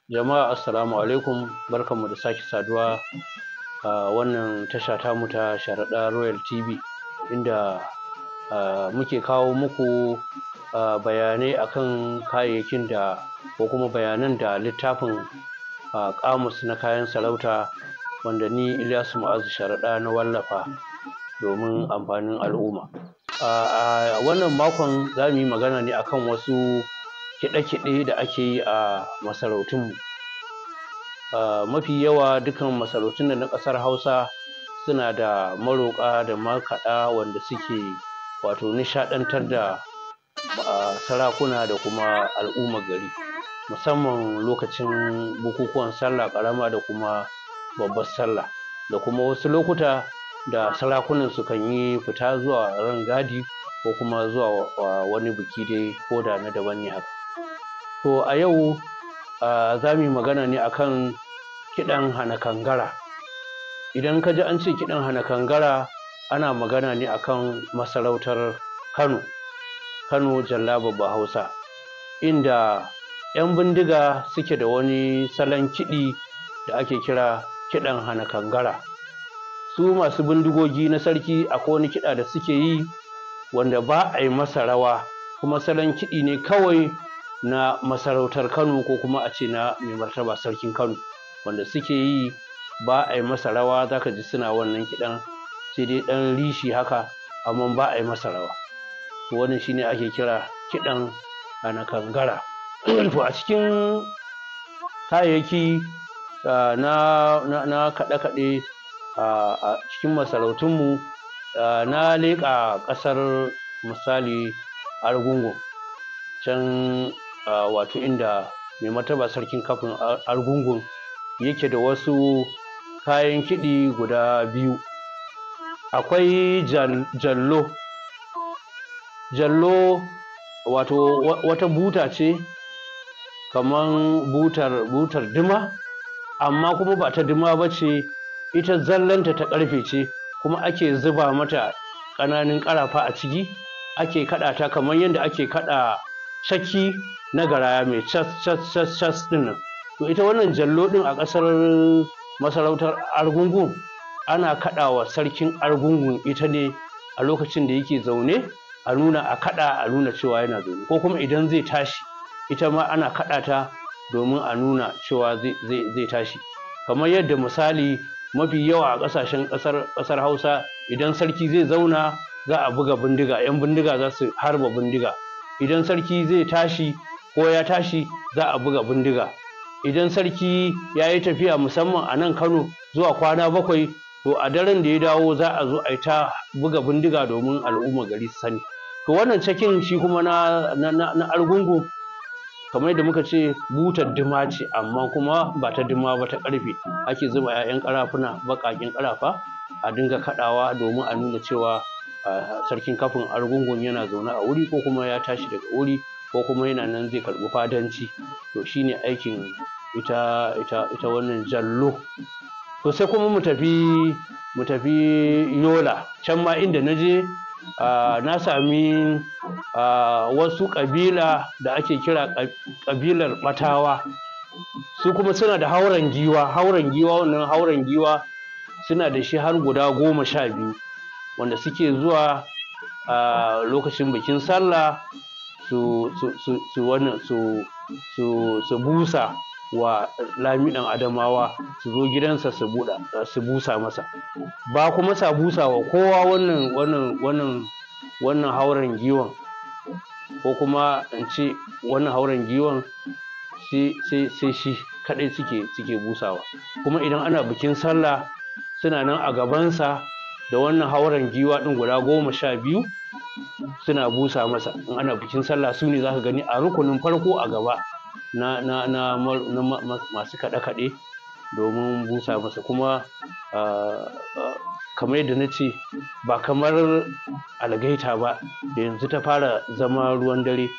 Jama'a assalamu alaikum, barkanmu da sake saduwa a wannan tasha tamu ta Sharaɗa Royal TV, inda muke kawo muku bayanai akan kayayyakin da ko kuma bayanan da littafin ƙamus na kayan sarauta wanda ni Ilyasu Mu'azu Sharaɗa na wallafa domin amfanin al'umma. A wannan makon za mu yi magana ne akan wasu kiɗe-kiɗe da ake yi a masarautunmu. Mafi yawa dukan masarautun nan na ƙasar Hausa suna da maroƙa da makaɗa wanda suke wato nishaɗantar da sarakuna da kuma al'ummar gari, musamman lokacin bukukuwan sallah ƙarama da kuma babbar sallah, da kuma wasu lokuta da sarakunan sukan yi fita zuwa rangadi ko kuma zuwa wani biki dai ko da na daban ne haka. To a yau za mu yi magana ne akan kiɗan hana kangara. Idan ka ji an ce kiɗan hana kangara, ana magana ne akan masarautar Kano, Kano Jalla Babba Hausa, inda 'yan bindiga suke da wani salon kiɗi da ake kira kiɗan hana kangara. Su masu bindigogi na sarki akwai wani kiɗa da suke yi wanda ba a yi masa rawa, kuma salon kiɗi ne kawai na masarautar Kano ko kuma a ce na mai martaba sarkin Kano wanda suke yi, ba a yi masa rawa. Za ka ji suna wannan kiɗan sai dai ɗan rishi haka, amma ba a yi masa rawa. To wannan shine ake kira kiɗan hana kangara. To a cikin kayayyaki na kaɗe-kaɗe a cikin masarautunmu, na leƙa ƙasar misali Argungun, can wato inda mai martaba sarkin kafin Argungun yake da wasu kayan kiɗi guda biyu. Akwai jallo. Jallo wato wata buta ce kaman butar dima, amma kuma ba ta dima ba ce, ita zallanta ta ƙarfe ce, kuma ake zuba mata ƙananan ƙarafa a ciki, ake kaɗa ta kamar yadda ake kaɗa caki na garaya mai cas cas cas cas ɗin nan. To ita wannan jallo ɗin a ƙasar masarautar Argungun ana kaɗawa sarkin Argungun ita ne a lokacin da yake zaune, a nuna a kaɗa a nuna cewa yana zaune, ko kuma idan zai tashi ita ma ana kaɗa ta domin a nuna cewa zai tashi. Kamar yadda misali mafi yawa a ƙasashen ƙasar Hausa, idan sarki zai zauna za a buga bindiga, 'yan bindiga za su harba bindiga. Idan sarki zai tashi ko ya tashi za a buga bindiga. Idan sarki ya yi tafiya musamman a nan Kano zuwa kwana 7, to a daren da ya dawo za a zo a yi ta buga bindiga domin al'umma gari su sani. To wannan cakin shi kuma na Argungu, kamar yadda muka ce butar dima ce, amma kuma ba ta dima ba, ta ƙarfe. Ake zuba 'ya'yan ƙarafuna, baƙaƙen ƙarafa, a dinga kaɗawa domin a nuna cewa sarkin kafin Argungun yana zaune a wuri, ko kuma ya tashi daga wuri, ko kuma yana nan zai karɓi fadanci. To shine aikin ita wannan jallo. To sai kuma mu tafi Yola, can ma inda na je na sami wasu ƙabila da ake kira ƙabilar Ɓatawa. Su kuma suna da hauren giwa, wannan hauren giwa suna da shi har guda 12, wanda suke zuwa a lokacin bikin sallah su busa wa Lamiɗan Adamawa, su zo gidansa su busa masa. Ba kuma sa busa wa kowa wannan hauren giwan, ko kuma in ce wannan hauren giwan sai shi kaɗai suke busawa. Kuma idan ana bikin sallah suna nan a gabansa da wannan hauren giwa ɗin guda 12 suna busa masa. In ana bikin sallah su ne za ka gani a rukunin farko a gaba na na na masu kaɗe-kaɗe domin busa masa. Kuma kamar yadda na ce, ba kamar algaita ba da yanzu ta fara zama ruwan dare,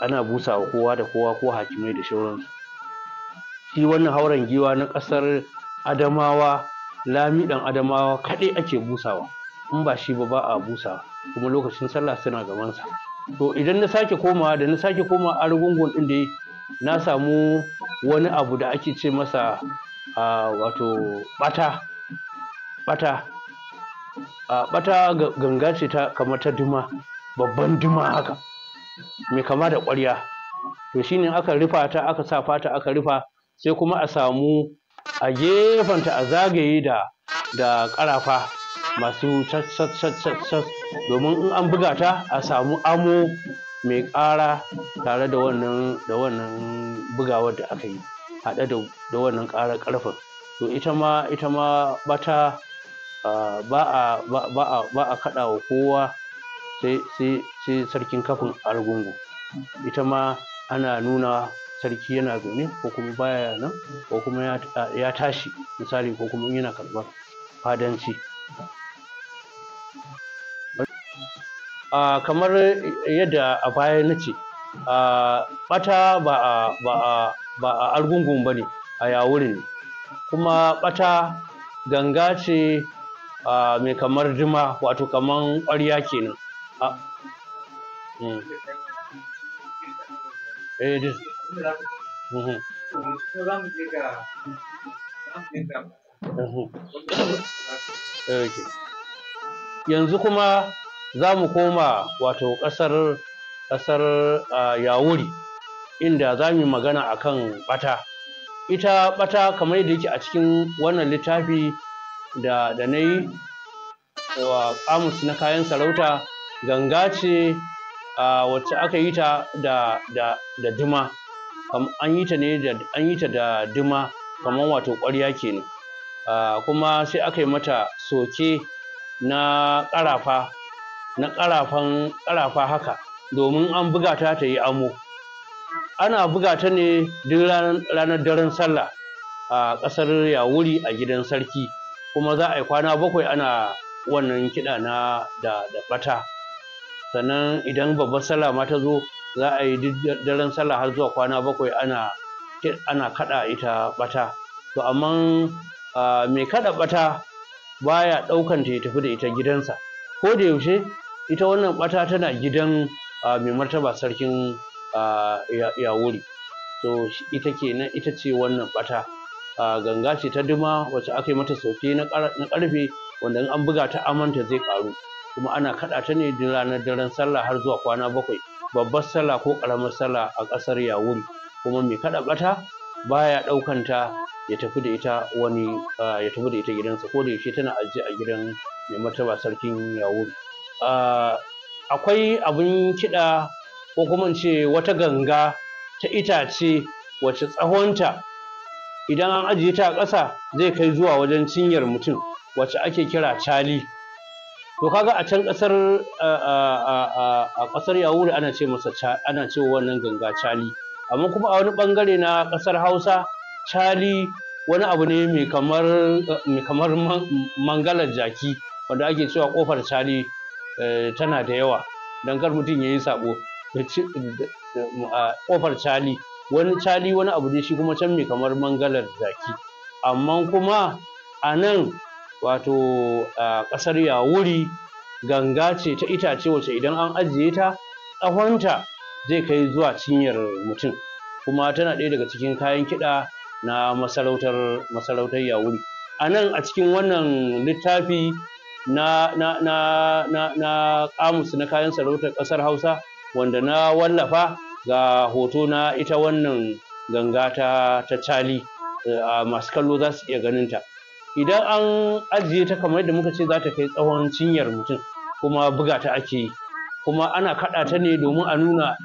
ana busa wa kowa da kowa ko hakimai da sauransu. Shi wannan hauren giwa na ƙasar Adamawa, Lamiɗon Adamawa kaɗai ake busawa, in ba shi ba ba a busawa, kuma lokacin sallah suna gabansa. To idan na sake komawa, da na sake komawa Argungun ɗin dai, na samu wani abu da ake ce masa wato ɓata. Ɓata ɓata ganga ce ta kamar ta duma, babban duma haka mai kama da ƙwarya. To shine aka rufa ta, aka sa fata aka rufa, sai kuma a samu a gefenta a zagaye da ƙarafa masu cas domin in an buga ta a samu amo mai ƙara tare da wannan bugawar da aka yi, haɗe da wannan ƙarar ƙarfen. To ita ma ɓata ba a kaɗa wa kowa sai sarkin kafin Argungu. Ita ma ana nuna sarki yana zaune ko kuma baya nan ko kuma ya tashi misali, ko kuma yana karɓar fadanci. Kamar yadda a baya na ce, ɓata ba a Argungun ba ne, a Yawuri ne. Kuma ɓata ganga ce mai kamar duma, wato kamar ƙwarya kenan. Yanzu kuma za mu koma wato ƙasar Yawuri, inda za mu yi magana akan ɓata. Ita ɓata kamar yadda yake a cikin wannan littafi da na yi wa kamus na kayan sarauta, ganga ce wacce aka yi ta da duma. An yi ta ne da an yi ta da duma kamar wato ƙwarya kenan. Kuma sai aka yi mata soke na ƙarafa, na ƙarafa haka, domin an buga ta ta yi amo. Ana buga ta ne duk ranar daren sallah a ƙasar Yawuri a gidan sarki, kuma za a yi kwana 7 ana wannan kiɗa na da ɓata. Sannan idan babbar sallah ma ta zo, za a yi duk daren sallah har zuwa kwana 7 ana kaɗa ita ɓata. To amma mai kaɗa ɓata baya ɗaukan ta ya tafi da ita gidansa. Ko da yaushe ita wannan ɓata tana gidan mai martaba sarkin Yawuri. To ita kenan, ita ce wannan ɓata. Ganga ce ta duma wacce aka yi mata sauke na ƙarfe, wanda in an buga ta amanta zai ƙaru. Kuma ana kaɗa ta ne duk ranar daren sallah har zuwa kwana 7, babbar sallah ko ƙaramar sallah a ƙasar Yawuri. Kuma mai kaɗa ɓata baya ɗaukan ta ya tafi da ita wani ya tafi da ita gidansa. Ko da yaushe tana ajiye a gidan mai martaba sarkin Yawuri. Akwai abin kiɗa, ko kuma in ce wata ganga ta itace wacce tsahonta idan an ajiye ta a ƙasa zai kai zuwa wajen cinyar mutum, wacce ake kira cali. To kaga a can ƙasar a ƙasar Yawuri ana ce masa ana ce wannan ganga cali. Amma kuma a wani ɓangare na ƙasar Hausa, cali wani abu ne mai kamar mangalar jaki, wanda ake cewa ƙofar cali tana da yawa, don kar mutum ya yi saɓo. Ƙofar cali, wani cali wani abu ne shi kuma can mai kamar mangalar jaki. Amma kuma a nan wato ƙasar Yawuri, ganga ce ta itace wacce idan an ajiye ta tsahonta zai kai zuwa cinyar mutum, kuma tana ɗaya daga cikin kayan kiɗa na masarautar Yawuri. A nan a cikin wannan littafi na na na na na kamus na kayan sarautar ƙasar Hausa wanda na wallafa, ga hoto na ita wannan ganga ta cali, masu kallo za su iya ganin ta. Idan an ajiye ta kamar yadda muka ce za ta kai tsawon cinyar mutum, kuma buga ta ake yi, kuma ana kaɗa ta ne domin a nuna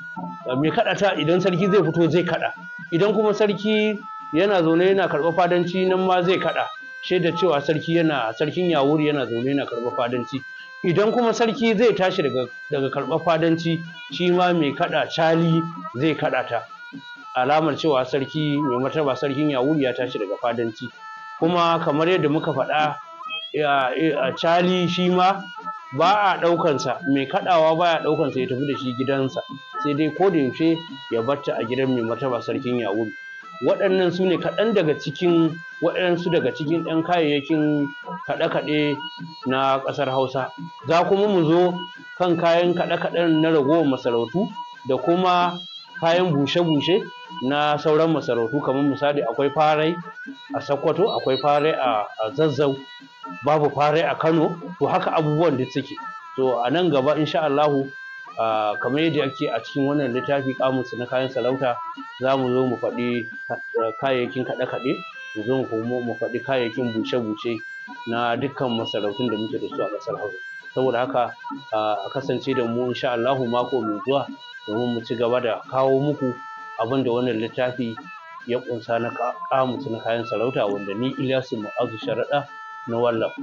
mai kaɗa ta. Idan sarki zai fito zai kaɗa, idan kuma sarki yana zaune yana karɓar fadanci nan ma zai kaɗa, shaida cewa sarkin Yawuri yana zaune yana karɓar fadanci. Idan kuma sarki zai tashi daga karɓar fadanci, shi ma mai kaɗa cali zai kaɗa ta. alamar cewa sarki mai martaba sarkin Yawuri ya tashi daga fadanci. Kuma kamar yadda muka faɗa, cali shi ma ba a ɗaukansa, mai kaɗawa ba ya ɗaukansa ya tafi da shi gidansa, sai dai ko da yaushe ya barta a gidan mai martaba sarkin Yawuri. Waɗannan su ne kaɗan daga cikin waɗansu daga cikin ɗan kayayyakin kaɗe-kaɗe na ƙasar Hausa. Za kuma mu zo kan kayan kaɗe-kaɗen na ragowar masarautu da kuma kayan bushe-bushe na sauran masarautu, kamar misali akwai farai a Sokoto, akwai farai a Zazzau, babu farai a Kano, to haka abubuwan da suke. To a nan gaba insha Allahu, kamar yadda ake a cikin wannan littafi kamus na kayan sarauta, za mu zo mu faɗi kayayyakin kaɗe-kaɗe, mu zo mu faɗi kayayyakin bushe-bushe na dukkan masarautun da muke da su a ƙasar Hausa. Saboda haka a kasance da mu insha Allahu mako mai zuwa domin mu ci gaba da kawo muku abin da wannan littafi ya ƙunsa na kamus na kayan sarauta, wanda ni Ilyasu Mu'azu Sharaɗa na wallafa.